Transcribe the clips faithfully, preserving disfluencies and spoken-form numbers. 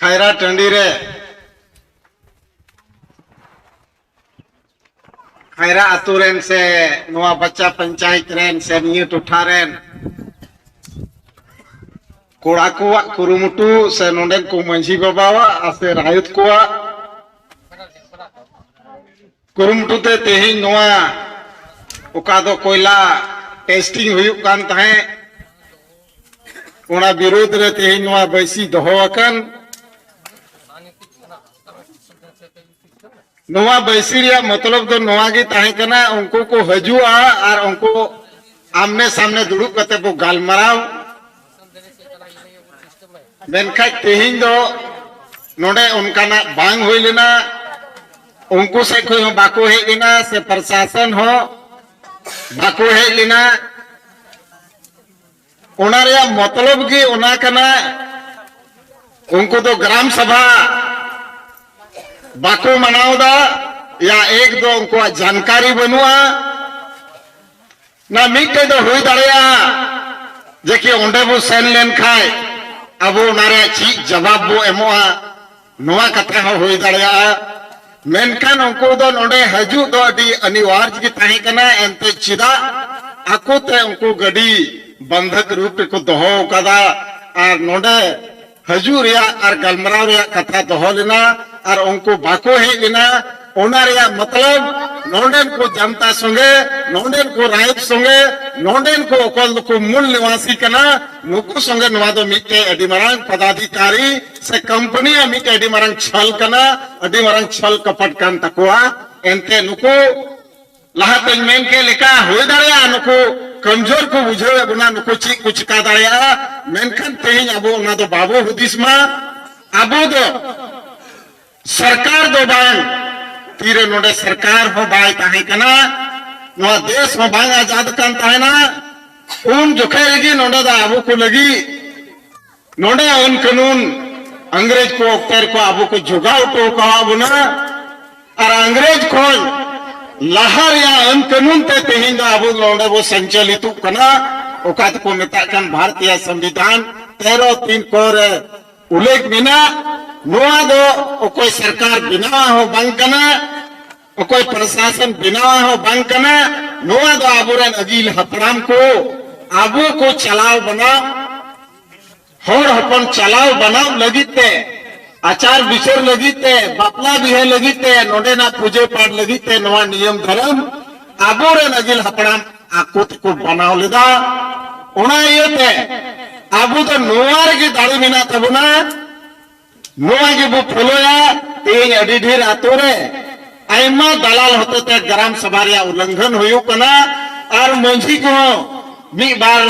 ᱠᱷᱟᱭᱨᱟ ᱴᱟᱺᱰᱤ ᱨᱮ, ᱠᱷᱟᱭᱨᱟ ᱟᱛᱳ ᱨᱮᱱ ᱥᱮ ᱱᱚᱣᱟ ᱵᱟᱪᱟ ᱯᱚᱧᱪᱟᱭᱮᱛ ᱨᱮᱱ ᱥᱮ ᱱᱤᱭᱟᱹ ᱴᱚᱴᱷᱟ ᱨᱮᱱ ᱠᱚᱲᱟ ᱠᱚᱣᱟᱜ ᱠᱩᱨᱩᱢᱩᱴᱩ ᱥᱮ ᱱᱚᱰᱮᱱ ᱠᱚ ᱢᱟᱹᱡᱷᱤ ᱵᱟᱵᱟᱣᱟᱜ ᱥᱮ ᱨᱟᱭᱚᱛ ᱠᱚᱣᱟᱜ ᱠᱩᱨᱩᱢᱩᱴᱩ ᱛᱮ ᱛᱮᱦᱮᱧ ᱱᱚᱣᱟ ᱚᱠᱟ ᱫᱚ ᱠᱚᱭᱞᱟ testing ᱦᱩᱭᱩᱜ ᱠᱟᱱ ᱛᱟᱦᱮᱸᱫ, ᱚᱱᱟ ᱵᱤᱨᱩᱫᱽ ᱨᱮ ᱛᱮᱦᱮᱧ ᱱᱚᱣᱟ ᱵᱟᱹᱭᱥᱤ ᱫᱚᱦᱚ ᱟᱠᱟᱱ᱾ ᱱᱚᱣᱟ ᱵᱟᱹᱭᱥᱤ ᱨᱮᱭᱟᱜ ᱢᱚᱛᱞᱚᱵ ᱫᱚ ᱱᱚᱣᱟ ᱜᱮ ᱛᱟᱦᱮᱸ ᱠᱟᱱᱟ, ᱩᱱᱠᱩ ᱠᱚ ᱦᱤᱡᱩᱜᱼᱟ ᱟᱨ ᱩᱱᱠᱩ ᱟᱢᱱᱮ ᱥᱟᱢᱱᱮ ᱫᱩᱲᱩᱵ ᱠᱟᱛᱮ ᱵᱚ ᱜᱟᱞᱢᱟᱨᱟᱣ᱾ ᱢᱮᱱᱠᱷᱟᱱ ᱛᱮᱦᱮᱧ ᱫᱚ ᱱᱚᱰᱮ ᱚᱱᱠᱟᱱᱟᱜ ᱵᱟᱝ ᱦᱩᱭ ᱞᱮᱱᱟ, ᱩᱱᱠᱩ ᱥᱮᱫ ᱠᱷᱚᱱ ᱦᱚᱸ ᱵᱟᱠᱚ ᱦᱮᱡ ᱞᱮᱱᱟ ᱥᱮ ᱯᱨᱚᱥᱟᱥᱚᱱ ᱦᱚᱸ ᱵᱟᱠᱚ ᱦᱮᱡ ᱞᱮᱱᱟ᱾ ᱚᱱᱟ ᱨᱮᱭᱟᱜ ᱢᱚᱛᱞᱚᱵ ᱜᱮ ᱚᱱᱟ ᱠᱟᱱᱟ, ᱩᱱᱠᱩ ᱫᱚ ᱜᱨᱟᱢ ᱥᱟᱵᱷᱟ ᱵᱟᱠᱚ ᱢᱟᱱᱟᱣ ᱮᱫᱟ, ᱭᱟ ᱮᱠ ᱫᱚ ᱩᱱᱠᱩᱣᱟᱜ ᱡᱟᱱᱠᱟᱨᱤ ᱵᱟᱹᱱᱩᱜᱼᱟ᱾ ᱚᱱᱟ ᱢᱤᱫᱴᱮᱡ ᱫᱚ ᱦᱩᱭ ᱫᱟᱲᱮᱭᱟᱜᱼᱟ ᱡᱮ ᱠᱤ ᱚᱸᱰᱮ ᱵᱚ ᱥᱮᱱ ᱞᱮᱱ ᱠᱷᱟᱡ ᱟᱵᱚ ᱚᱱᱟ ᱨᱮᱭᱟᱜ ᱪᱮᱫ ᱡᱟᱵᱟᱵ ᱵᱚ ᱮᱢᱚᱜᱼᱟ, ᱱᱚᱣᱟ ᱠᱟᱛᱷᱟ ᱦᱚᱸ ᱦᱩᱭ ᱫᱟᱲᱮᱭᱟᱜᱼᱟ᱾ ᱢᱮᱱᱠᱷᱟᱱ ᱩᱱᱠᱩ ᱫᱚ ᱱᱚᱰᱮ ᱦᱤᱡᱩᱜ ᱫᱚ ᱟᱹᱰᱤ ᱚᱱᱤᱵᱟᱨᱡ ᱜᱮ ᱛᱟᱦᱮᱸ ᱠᱟᱱᱟ, ᱮᱱᱛᱮ ᱪᱮᱫᱟᱜ ᱟᱠᱚ ᱛᱮ ᱩᱱᱠᱩ ᱜᱟᱹᱰᱤ ᱵᱚᱱᱫᱷᱚᱠ ᱨᱩᱯ ᱨᱮᱠᱚ ᱫᱚᱦᱚ ᱟᱠᱟᱫᱟ ᱟᱨ ᱱᱚᱰᱮ ᱦᱤᱡᱩᱜ ᱨᱮᱭᱟᱜ ᱟᱨ ᱜᱟᱞᱢᱟᱨᱟᱣ ᱨᱮᱭᱟᱜ ᱠᱟᱛᱷᱟ ᱫᱚᱦᱚ ᱞᱮᱱᱟ ᱟᱨ ᱩᱱᱠᱩ ᱵᱟᱠᱚ ᱦᱮᱡ ᱞᱮᱱᱟ᱾ ᱚᱱᱟ ᱨᱮᱭᱟᱜ ᱢᱚᱛᱞᱚᱵ ᱱᱚᱰᱮᱱ ᱠᱚ ᱡᱟᱱᱛᱟ ᱥᱚᱸᱜᱮ, ᱱᱚᱰᱮᱱ ᱠᱚ ᱨᱟᱭᱚᱛ ᱥᱚᱸᱜᱮ, ᱱᱚᱰᱮᱱ ᱠᱚ ᱚᱠᱚᱭ ᱫᱚᱠᱚ ᱢᱩᱞ ᱱᱤᱣᱟᱥᱤ ᱠᱟᱱᱟ, ᱱᱩᱠᱩ ᱥᱚᱸᱜᱮ ᱱᱚᱣᱟ ᱫᱚ ᱢᱤᱫᱴᱮᱡ ᱟᱹᱰᱤ ᱢᱟᱨᱟᱝ ᱯᱚᱫᱟᱫᱷᱤᱠᱟᱨᱤ ᱥᱮ ᱠᱚᱢᱯᱟᱱᱤᱭᱟᱜ ᱢᱤᱫᱴᱮᱡ ᱟᱹᱰᱤ ᱢᱟᱨᱟᱝ ᱪᱷᱚᱞ ᱠᱟᱱᱟ, ᱟᱹᱰᱤ ᱢᱟᱨᱟᱝ ᱪᱷᱚᱞ ᱠᱟᱯᱟᱴ ᱠᱟᱱ ᱛᱟᱠᱚᱣᱟ᱾ ᱮᱱᱛᱮ ᱱᱩᱠᱩ ᱞᱟᱦᱟᱛᱮᱧ ᱢᱮᱱ ᱠᱮᱫ ᱞᱮᱠᱟ, ᱦᱩᱭ ᱫᱟᱲᱮᱭᱟᱜᱼᱟ ᱱᱩᱠᱩ ᱠᱚᱢᱡᱳᱨ ᱠᱚ ᱵᱩᱡᱷᱟᱹᱣᱮᱫ ᱵᱚᱱᱟ, ᱱᱩᱠᱩ ᱪᱮᱫ ᱠᱚ ᱪᱤᱠᱟ ᱫᱟᱲᱮᱭᱟᱜᱼᱟ, ᱢᱮᱱᱠᱷᱟᱱ ᱛᱮᱦᱮᱧ ᱟᱵᱚ ᱚᱱᱟ ᱫᱚ ᱵᱟᱵᱚ ᱦᱩᱫᱤᱥ ᱢᱟ᱾ ᱟᱵᱚ ᱫᱚ ᱥᱚᱨᱠᱟᱨ ᱫᱚ ᱵᱟᱝ, ᱛᱤᱨᱮ ᱱᱚᱰᱮ ᱥᱚᱨᱠᱟᱨ ᱦᱚᱸ ᱵᱟᱭ ᱛᱟᱦᱮᱸ ᱠᱟᱱᱟ, ᱱᱚᱣᱟ ᱫᱮᱥ ᱦᱚᱸ ᱵᱟᱝ ᱟᱡᱟᱫ ᱠᱟᱱ ᱛᱟᱦᱮᱱᱟ, ᱩᱱ ᱡᱚᱠᱷᱮᱡ ᱨᱮᱜᱮ ᱱᱚᱰᱮ ᱫᱚ ᱟᱵᱚ ᱠᱚ ᱞᱟᱹᱜᱤᱫ ᱱᱚᱰᱮ ᱟᱹᱱ ᱠᱟᱹᱱᱩᱱ ᱤᱝᱨᱮᱡᱽ ᱠᱚ ᱚᱠᱛᱮ ᱨᱮᱠᱚ ᱟᱵᱚ ᱠᱚ ᱡᱚᱜᱟᱣ ᱦᱚᱴᱚ ᱟᱠᱟᱣᱟᱫ ᱵᱚᱱᱟ᱾ ᱟᱨ ᱤᱝᱨᱮᱡᱽ ᱠᱷᱚᱱ ᱞᱟᱦᱟ ᱨᱮᱭᱟᱜ ᱟᱹᱱ ᱠᱟᱹᱱᱩᱱ ᱛᱮ ᱛᱮᱦᱮᱧ ᱫᱚ ᱟᱵᱚ ᱱᱚᱰᱮ ᱵᱚ ᱥᱚᱧᱪᱟᱞᱤᱛᱚᱜ ᱠᱟᱱᱟ, ᱚᱠᱟ ᱛᱮᱠᱚ ᱢᱮᱛᱟᱜ ᱠᱟᱱ ᱵᱷᱟᱨᱚᱛᱤᱭᱚ ᱥᱚᱝᱵᱤᱫᱷᱟᱱ ᱛᱮᱨᱚ ᱛᱤᱱ ᱠᱚ ᱨᱮ ᱩᱞᱞᱮᱠᱷ ᱢᱮᱱᱟᱜ, ᱱᱚᱣᱟ ᱫᱚ ᱚᱠᱚᱭ ᱥᱚᱨᱠᱟᱨ ᱵᱮᱱᱟᱣᱟ ᱦᱚᱸ ᱵᱟᱝ ᱠᱟᱱᱟ, ᱚᱠᱚᱭ ᱯᱨᱚᱥᱟᱥᱚᱱ ᱵᱮᱱᱟᱣᱟ ᱦᱚᱸ ᱵᱟᱝ ᱠᱟᱱᱟ᱾ ᱱᱚᱣᱟ ᱫᱚ ᱟᱵᱚᱨᱮᱱ ᱟᱹᱜᱤᱞ ᱦᱟᱯᱲᱟᱢ ᱠᱚ ᱟᱵᱚ ᱠᱚ ᱪᱟᱞᱟᱣ ᱵᱟᱱᱟᱣ, ᱦᱚᱲ ᱦᱚᱯᱚᱱ ᱪᱟᱞᱟᱣ ᱵᱟᱱᱟᱣ ᱞᱟᱹᱜᱤᱫ ᱛᱮ, ᱟᱪᱟᱨ ᱵᱤᱪᱟᱹᱨ ᱞᱟᱹᱜᱤᱫ ᱛᱮ, ᱵᱟᱯᱞᱟ ᱵᱤᱦᱟᱹ ᱞᱟᱹᱜᱤᱫ ᱛᱮ, ᱱᱚᱰᱮᱱᱟᱜ ᱯᱩᱡᱟᱹ ᱯᱟᱴ ᱞᱟᱹᱜᱤᱫ ᱛᱮ, ᱱᱚᱣᱟ ᱱᱤᱭᱚᱢ ᱫᱷᱚᱨᱚᱢ ᱟᱵᱚᱨᱮᱱ ᱟᱹᱜᱤᱞ ᱦᱟᱯᱲᱟᱢ ᱟᱠᱚ ᱛᱮᱠᱚ ᱵᱟᱱᱟᱣ ᱞᱮᱫᱟ᱾ ᱚᱱᱟ ᱤᱭᱟᱹᱛᱮ ᱟᱵᱚ ᱫᱚ ᱱᱚᱣᱟ ᱨᱮᱜᱮ ᱫᱟᱲᱮ ᱢᱮᱱᱟᱜ ᱛᱟᱵᱚᱱᱟ, ᱱᱚᱣᱟ ᱜᱮᱵᱚ ᱯᱷᱚᱞᱚᱭᱟ᱾ ᱛᱮᱦᱮᱧ ᱟᱹᱰᱤ ᱰᱷᱮᱨ ᱟᱛᱳ ᱨᱮ ᱟᱭᱢᱟ ᱫᱟᱞᱟᱞ ᱦᱚᱛᱮᱛᱮ ᱜᱨᱟᱢ ᱥᱚᱵᱷᱟ ᱨᱮᱭᱟᱜ ᱩᱞᱞᱚᱝᱜᱷᱚᱱ ᱦᱩᱭᱩᱜ ᱠᱟᱱᱟ, ᱟᱨ ᱢᱟᱹᱡᱷᱤ ᱠᱚᱦᱚᱸ ᱢᱤᱫ ᱵᱟᱨ,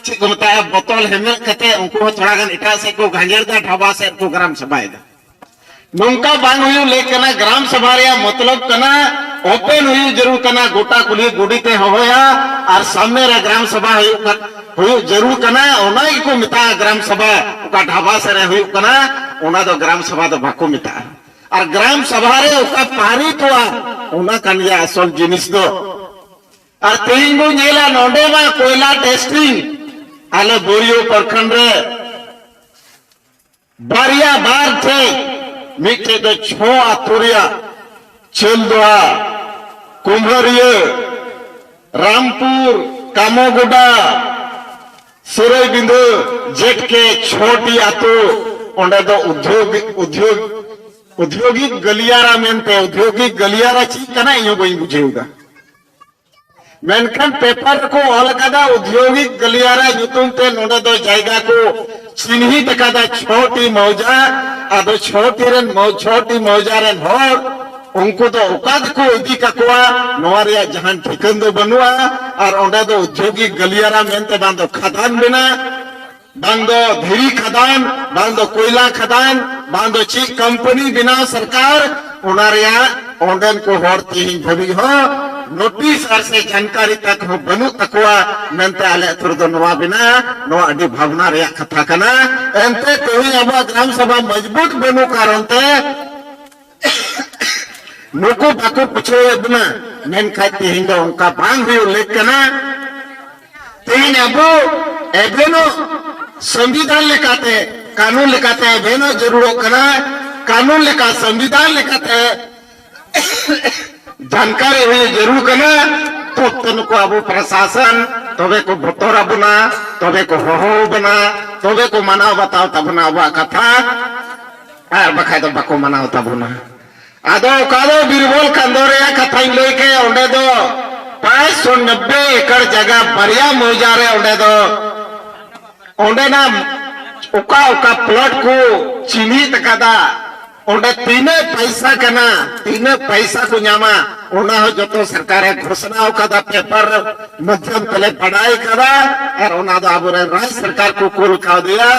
ᱪᱮᱫ ᱠᱚ ᱢᱮᱛᱟᱜᱼᱟ, ᱵᱚᱛᱚᱞ ᱦᱮᱢᱮᱫ ᱠᱟᱛᱮ ᱩᱱᱠᱩ ᱦᱚᱸ ᱛᱷᱚᱲᱟ ᱜᱟᱱ ᱮᱴᱟᱜ ᱥᱮᱫ ᱠᱚ ᱜᱷᱟᱸᱡᱮᱨ ᱫᱟ, ᱰᱷᱟᱵᱟ ᱥᱮᱫ ᱠᱚ ᱜᱨᱟᱢ ᱥᱚᱵᱷᱟᱭᱮᱫᱟ᱾ ᱱᱚᱝᱠᱟ ᱵᱟᱝ ᱦᱩᱭᱩᱜ ᱞᱮᱠ ᱠᱟᱱᱟ᱾ ᱜᱨᱟᱢ ᱥᱚᱵᱷᱟ ᱨᱮᱭᱟᱜ ᱢᱚᱛᱞᱚᱵ ᱠᱟᱱᱟ, ᱳᱯᱮᱱ ᱦᱩᱭᱩᱜ ᱡᱟᱹᱨᱩᱲ ᱠᱟᱱᱟ, ᱜᱚᱴᱟ ᱠᱩᱞᱦᱤ ᱜᱚᱰᱮᱛ ᱮ ᱦᱚᱦᱚᱭᱟ ᱟᱨ ᱥᱟᱢᱱᱮ ᱨᱮ ᱜᱨᱟᱢ ᱥᱚᱵᱷᱟ ᱦᱩᱭᱩᱜ ᱠᱟᱱ, ᱦᱩᱭᱩᱜ ᱡᱟᱹᱨᱩᱲ ᱠᱟᱱᱟ᱾ ᱚᱱᱟ ᱜᱮᱠᱚ ᱢᱮᱛᱟᱜᱼᱟ ᱜᱨᱟᱢ ᱥᱚᱵᱷᱟ᱾ ᱚᱠᱟ ᱰᱷᱟᱵᱟ ᱥᱮᱫ ᱨᱮ ᱦᱩᱭᱩᱜ ᱠᱟᱱᱟ, ᱚᱱᱟ ᱫᱚ ᱜᱨᱟᱢ ᱥᱚᱵᱷᱟ ᱫᱚ ᱵᱟᱠᱚ ᱢᱮᱛᱟᱜᱼᱟ᱾ ᱟᱨ ᱜᱨᱟᱢ ᱥᱚᱵᱷᱟ ᱨᱮ ᱚᱠᱟ ᱯᱟᱨᱤᱛᱚᱜᱼᱟ, ᱚᱱᱟ ᱠᱟᱱ ᱜᱮᱭᱟ ᱟᱥᱚᱞ ᱡᱤᱱᱤᱥ ᱫᱚ᱾ ᱟᱨ ᱛᱮᱦᱮᱧ ᱵᱚᱱ ᱧᱮᱞᱟ, ᱱᱚᱰᱮ ᱢᱟ ᱠᱚᱭᱞᱟ ᱴᱮᱥᱴᱤᱝ ᱟᱞᱮ ᱵᱳᱨᱤᱭᱳ ᱯᱨᱚᱠᱷᱚᱸᱰ ᱨᱮ ᱵᱟᱨᱭᱟ ᱵᱟᱨ ᱴᱷᱮᱡ, ᱢᱤᱫᱴᱷᱮᱡ ᱫᱚ ᱪᱷᱚ ᱟᱛᱳ ᱨᱮᱭᱟᱜ, ᱪᱟᱹᱞᱫᱚᱦᱟ, ᱠᱩᱢᱦᱟᱹᱨᱤᱭᱟᱹ, ᱨᱟᱢᱯᱩᱨ, ᱠᱟᱢᱚᱜᱚᱰᱟ, ᱥᱤᱨᱟᱹᱭᱵᱤᱸᱫᱷᱟᱹ, ᱡᱮᱴᱠᱮ, ᱪᱷᱚᱴᱤ ᱟᱛᱳ, ᱚᱸᱰᱮ ᱫᱚ ᱩᱫᱽᱭᱳᱜᱤᱠ, ᱩᱫᱽᱭᱳᱜ, ᱩᱫᱽᱭᱳᱜᱤᱠ ᱜᱟᱞᱤᱭᱟᱨᱟ ᱢᱮᱱᱛᱮ, ᱩᱫᱽᱭᱳᱜᱤᱠ ᱜᱟᱞᱤᱭᱟᱨᱟ ᱪᱮᱫ ᱠᱟᱱᱟ ᱤᱧ ᱦᱚᱸ ᱵᱟᱹᱧ ᱵᱩᱡᱷᱟᱹᱣ ᱮᱫᱟ᱾ ᱢᱮᱱᱠᱷᱟᱱ ᱯᱮᱯᱟᱨ ᱨᱮᱠᱚ ᱚᱞ ᱟᱠᱟᱫᱟ ᱩᱫᱽᱭᱳᱜᱤᱠ ᱜᱟᱞᱤᱭᱟᱨᱟ ᱧᱩᱛᱩᱢ ᱛᱮ ᱱᱚᱰᱮ ᱫᱚ ᱡᱟᱭᱜᱟ ᱠᱚ ᱪᱤᱱᱦᱤᱛ ᱟᱠᱟᱫᱟ ᱪᱷᱚᱴᱤ ᱢᱚᱣᱡᱟ᱾ ᱟᱫᱚ ᱪᱷᱚᱴᱤ ᱨᱮᱱ ᱢᱚ-, ᱪᱷᱚᱴᱤ ᱢᱚᱣᱡᱟ ᱨᱮᱱ ᱦᱚᱲ ᱩᱱᱠᱩ ᱫᱚ ᱚᱠᱟ ᱛᱮᱠᱚ ᱤᱫᱤ ᱠᱟᱠᱚᱣᱟ, ᱱᱚᱣᱟ ᱨᱮᱭᱟᱜ ᱡᱟᱦᱟᱱ ᱴᱷᱤᱠᱟᱹᱱ ᱫᱚ ᱵᱟᱹᱱᱩᱜᱼᱟ᱾ ᱟᱨ ᱚᱸᱰᱮ ᱫᱚ ᱩᱫᱽᱭᱳᱜᱤᱠ ᱜᱟᱞᱤᱭᱟᱨᱟ ᱢᱮᱱᱛᱮ ᱵᱟᱝ ᱫᱚ ᱠᱷᱟᱫᱟᱱ ᱢᱮᱱᱟᱜ, ᱵᱟᱝ ᱫᱚ ᱫᱷᱤᱨᱤ ᱠᱷᱟᱫᱟᱱ, ᱵᱟᱝ ᱫᱚ ᱠᱚᱭᱞᱟ ᱠᱷᱟᱫᱟᱱ, ᱵᱟᱝ ᱫᱚ ᱪᱮᱫ ᱠᱳᱢᱯᱟᱱᱤ ᱵᱮᱱᱟᱣ ᱥᱚᱨᱠᱟᱨ, ᱚᱱᱟ ᱨᱮᱭᱟᱜ ᱚᱸᱰᱮᱱ ᱠᱚ ᱦᱚᱲ ᱛᱮᱦᱮᱧ ᱫᱷᱟᱹᱵᱤᱡ ᱦᱚᱸ ᱱᱳᱴᱤᱥ ᱟᱨ ᱥᱮ ᱡᱟᱱᱠᱟᱨᱤ ᱛᱟᱠ ᱦᱚᱸ ᱵᱟᱹᱱᱩᱜ ᱛᱟᱠᱚᱣᱟ ᱢᱮᱱᱛᱮ ᱟᱞᱮ ᱟᱹᱛᱩ ᱨᱮᱫᱚ ᱱᱚᱣᱟ ᱢᱮᱱᱟᱜᱼᱟ᱾ ᱱᱚᱣᱟ ᱟᱹᱰᱤ ᱵᱷᱟᱵᱽᱱᱟ ᱨᱮᱭᱟᱜ ᱠᱟᱛᱷᱟ ᱠᱟᱱᱟ᱾ ᱮᱱᱛᱮ ᱛᱮᱦᱮᱧ ᱟᱵᱚᱣᱟᱜ ᱜᱨᱟᱢ ᱥᱚᱵᱷᱟ ᱢᱚᱡᱽᱵᱩᱛ ᱵᱟᱹᱱᱩᱜ ᱠᱟᱨᱚᱱ ᱛᱮ ᱱᱩᱠᱩ ᱵᱟᱠᱚ ᱵᱩᱡᱷᱟᱹᱣᱮᱫ ᱵᱚᱱᱟ᱾ ᱢᱮᱱᱠᱷᱟᱱ ᱛᱮᱦᱮᱧ ᱫᱚ ᱚᱱᱠᱟ ᱵᱟᱝ ᱦᱩᱭᱩᱜ ᱞᱮᱠ ᱠᱟᱱᱟ᱾ ᱛᱮᱦᱮᱧ ᱟᱵᱚ ᱮᱵᱷᱮᱱᱚᱜ ᱥᱚᱝᱵᱤᱫᱷᱟᱱ ᱞᱮᱠᱟᱛᱮ ᱠᱟᱹᱱᱩᱱ ᱞᱮᱠᱟᱛᱮ ᱵᱮᱱᱟᱣ ᱡᱟᱹᱨᱩᱲᱚᱜ ᱠᱟᱱᱟ᱾ ᱠᱟᱹᱱᱩᱱ ᱞᱮᱠᱟ, ᱥᱚᱝᱵᱤᱫᱷᱟᱱ ᱞᱮᱠᱟᱛᱮ ᱡᱟᱱᱠᱟᱨᱤ ᱦᱩᱭ ᱡᱟᱹᱨᱩᱲ ᱠᱟᱱᱟ᱾ ᱛᱚᱵ ᱛᱚ ᱱᱩᱠᱩ ᱟᱵᱚ ᱯᱨᱚᱥᱟᱥᱚᱱ ᱛᱚᱵᱮ ᱠᱚ ᱵᱚᱛᱚᱨ ᱟᱵᱚᱱᱟ, ᱛᱚᱵᱮ ᱠᱚ ᱦᱚᱦᱚ ᱟᱵᱚᱱᱟ, ᱛᱚᱵᱮ ᱠᱚ ᱢᱟᱱᱟᱣ ᱵᱟᱛᱟᱣ ᱛᱟᱵᱚᱱᱟ ᱟᱵᱚᱣᱟᱜ ᱠᱟᱛᱷᱟ, ᱟᱨ ᱵᱟᱠᱷᱟᱡ ᱫᱚ ᱵᱟᱠᱚ ᱢᱟᱱᱟᱣ ᱛᱟᱵᱚᱱᱟ᱾ ᱟᱫᱚ ᱚᱠᱟ ᱫᱚ ᱵᱤᱨᱵᱚᱞ ᱠᱟᱸᱫᱚ ᱨᱮᱭᱟᱜ ᱠᱟᱛᱷᱟᱧ ᱞᱟᱹᱭ ᱠᱮᱫ, ᱚᱸᱰᱮ ᱫᱚ ᱯᱟᱸᱪᱥᱚ ᱱᱚᱵᱵᱳᱭ ᱮᱠᱚᱨ ᱡᱟᱭᱜᱟ ᱵᱟᱨᱭᱟ ᱢᱚᱣᱡᱟ ᱨᱮ, ᱚᱸᱰᱮ ᱫᱚ ᱚᱸᱰᱮᱱᱟᱜ ᱚᱠᱟ ᱚᱠᱟ ᱯᱞᱚᱴ ᱠᱚ ᱪᱤᱱᱦᱤᱛ ᱟᱠᱟᱫᱟ, ᱚᱸᱰᱮ ᱛᱤᱱᱟᱹᱜ ᱯᱟᱭᱥᱟ ᱠᱟᱱᱟ, ᱛᱤᱱᱟᱹᱜ ᱯᱟᱭᱥᱟ ᱠᱚ ᱧᱟᱢᱟ, ᱚᱱᱟ ᱦᱚᱸ ᱡᱚᱛᱚ ᱥᱚᱨᱠᱟᱨᱮ ᱜᱷᱳᱥᱱᱟ ᱟᱠᱟᱫᱟ ᱯᱮᱯᱟᱨ ᱢᱟᱫᱽᱫᱷᱚᱢ ᱛᱮᱞᱮ ᱵᱟᱰᱟᱭ ᱠᱟᱫᱟ᱾ ᱟᱨ ᱚᱱᱟ ᱫᱚ ᱟᱵᱚᱨᱮᱱ ᱨᱟᱡᱽ ᱥᱚᱨᱠᱟᱨ ᱠᱚ ᱠᱩᱞ ᱠᱟᱣᱫᱮᱭᱟ,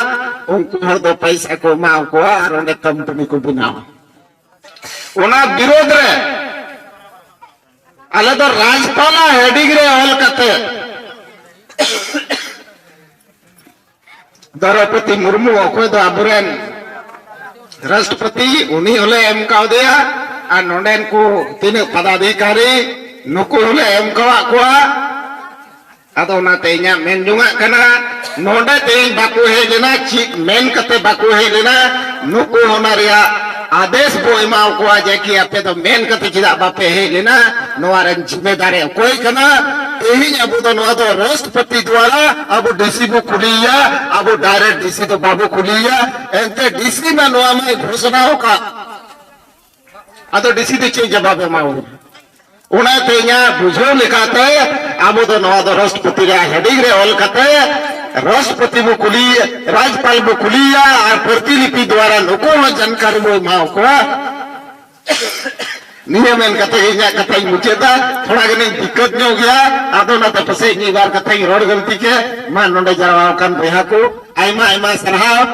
ᱩᱱᱠᱩ ᱦᱚᱲ ᱫᱚ ᱯᱟᱭᱥᱟ ᱠᱚ ᱮᱢᱟ ᱠᱚᱣᱟ ᱟᱨ ᱚᱸᱰᱮ ᱠᱳᱢᱯᱟᱱᱤ ᱠᱚ ᱵᱮᱱᱟᱣᱟ᱾ ᱚᱱᱟ ᱵᱤᱨᱳᱫᱷ ᱨᱮ ᱟᱞᱮ ᱫᱚ ᱨᱟᱡᱽᱯᱟᱞᱟᱜ ᱦᱮᱰᱤᱝ ᱨᱮ ᱚᱞ ᱠᱟᱛᱮ ᱫᱨᱚᱯᱚᱫᱤ ᱢᱩᱨᱢᱩ, ᱚᱠᱚᱭ ᱫᱚ ᱟᱵᱚᱨᱮᱱ ᱨᱟᱥᱴᱨᱚᱯᱚᱛᱤ, ᱩᱱᱤ ᱦᱚᱸᱞᱮ ᱮᱢ ᱠᱟᱣᱫᱮᱭᱟ᱾ ᱟᱨ ᱱᱚᱰᱮᱱ ᱠᱚ ᱛᱤᱱᱟᱹᱜ ᱯᱚᱫᱟᱫᱷᱤᱠᱟᱨᱤ, ᱱᱩᱠᱩ ᱦᱚᱸᱞᱮ ᱮᱢ ᱠᱟᱣᱟᱫ ᱠᱚᱣᱟ᱾ ᱟᱫᱚ ᱚᱱᱟᱛᱮ ᱤᱧᱟᱹᱜ ᱢᱮᱱ ᱡᱚᱝᱟᱜ ᱠᱟᱱᱟ, ᱱᱚᱰᱮ ᱛᱮᱦᱮᱧ ᱵᱟᱠᱚ ᱦᱮᱡ ᱞᱮᱱᱟ, ᱪᱮᱫ ᱢᱮᱱ ᱠᱟᱛᱮ ᱵᱟᱠᱚ ᱦᱮᱡ ᱞᱮᱱᱟ? ᱱᱩᱠᱩ ᱚᱱᱟ ᱨᱮᱭᱟᱜ ᱟᱫᱮᱥ ᱵᱚ ᱮᱢᱟᱣ ᱠᱚᱣᱟ ᱡᱮ ᱠᱤ ᱟᱯᱮ ᱫᱚ ᱢᱮᱱ ᱠᱟᱛᱮ ᱪᱮᱫᱟᱜ ᱵᱟᱯᱮ ᱦᱮᱡ ᱞᱮᱱᱟ? ᱱᱚᱣᱟ ᱨᱮᱱ ᱡᱤᱢᱮᱫᱟᱨ ᱚᱠᱚᱭ ᱠᱟᱱᱟ? ᱛᱮᱦᱮᱧ ᱟᱵᱚ ᱫᱚ ᱱᱚᱣᱟ ᱫᱚ ᱨᱟᱥᱴᱨᱚᱯᱚᱛᱤ ᱫᱣᱟᱨᱟ ᱟᱵᱚ ᱰᱤᱥᱤ ᱵᱚ ᱠᱩᱞᱤᱭᱮᱭᱟ, ᱟᱵᱚ ᱰᱟᱭᱨᱮᱠᱴ ᱰᱤᱥᱤ ᱫᱚ ᱵᱟᱵᱚ ᱠᱩᱞᱤᱭᱮᱭᱟ᱾ ᱮᱱᱛᱮ ᱰᱤᱥᱤ ᱢᱟ ᱱᱚᱣᱟ ᱢᱟᱭ ᱜᱷᱳᱥᱱᱟ ᱟᱠᱟᱫ, ᱟᱫᱚ ᱰᱤᱥᱤ ᱫᱚ ᱪᱮᱫ ᱡᱟᱵᱟᱵ ᱮᱢᱟᱣ? ᱚᱱᱟᱛᱮ ᱤᱧᱟᱹᱜ ᱵᱩᱡᱷᱟᱹᱣ ᱞᱮᱠᱟᱛᱮ ᱟᱵᱚ ᱫᱚ ᱱᱚᱣᱟ ᱫᱚ ᱨᱟᱥᱴᱨᱚᱯᱚᱛᱤ ᱨᱮᱭᱟᱜ ᱦᱮᱰᱤᱝ ᱨᱮ ᱚᱞ ᱠᱟᱛᱮ ᱨᱟᱥᱴᱨᱚᱯᱚᱛᱤ ᱵᱚ ᱠᱩᱞᱤ, ᱨᱟᱡᱽᱯᱟᱞ ᱵᱚ ᱠᱩᱞᱤᱭᱟ ᱟᱨ ᱯᱨᱚᱛᱤᱞᱤᱯᱤ ᱫᱣᱟᱨᱟ ᱱᱩᱠᱩ ᱦᱚᱸ ᱡᱟᱱᱠᱟᱨᱤ ᱵᱚ ᱮᱢᱟ ᱠᱚᱣᱟ᱾ ᱱᱤᱭᱟᱹ ᱢᱮᱱ ᱠᱟᱛᱮ ᱜᱮ ᱤᱧᱟᱹᱜ ᱠᱟᱛᱷᱟᱧ ᱢᱩᱪᱟᱹᱫᱟ᱾ ᱛᱷᱚᱲᱟ ᱜᱟᱱᱤᱧ ᱫᱤᱠᱠᱟᱛ ᱧᱚᱜ ᱜᱮᱭᱟ, ᱟᱫᱚ ᱚᱱᱟᱛᱮ ᱯᱟᱥᱮᱡ ᱢᱤᱫ ᱵᱟᱨ ᱠᱟᱛᱷᱟᱧ ᱨᱚᱲ ᱜᱟᱹᱞᱛᱤ ᱠᱮᱫ᱾ ᱢᱟ ᱱᱚᱰᱮ ᱡᱟᱨᱣᱟ ᱟᱠᱟᱱ ᱵᱚᱭᱦᱟ ᱠᱚ ᱟᱭᱢᱟ ᱟᱭᱢᱟ ᱥᱟᱨᱦᱟᱣ᱾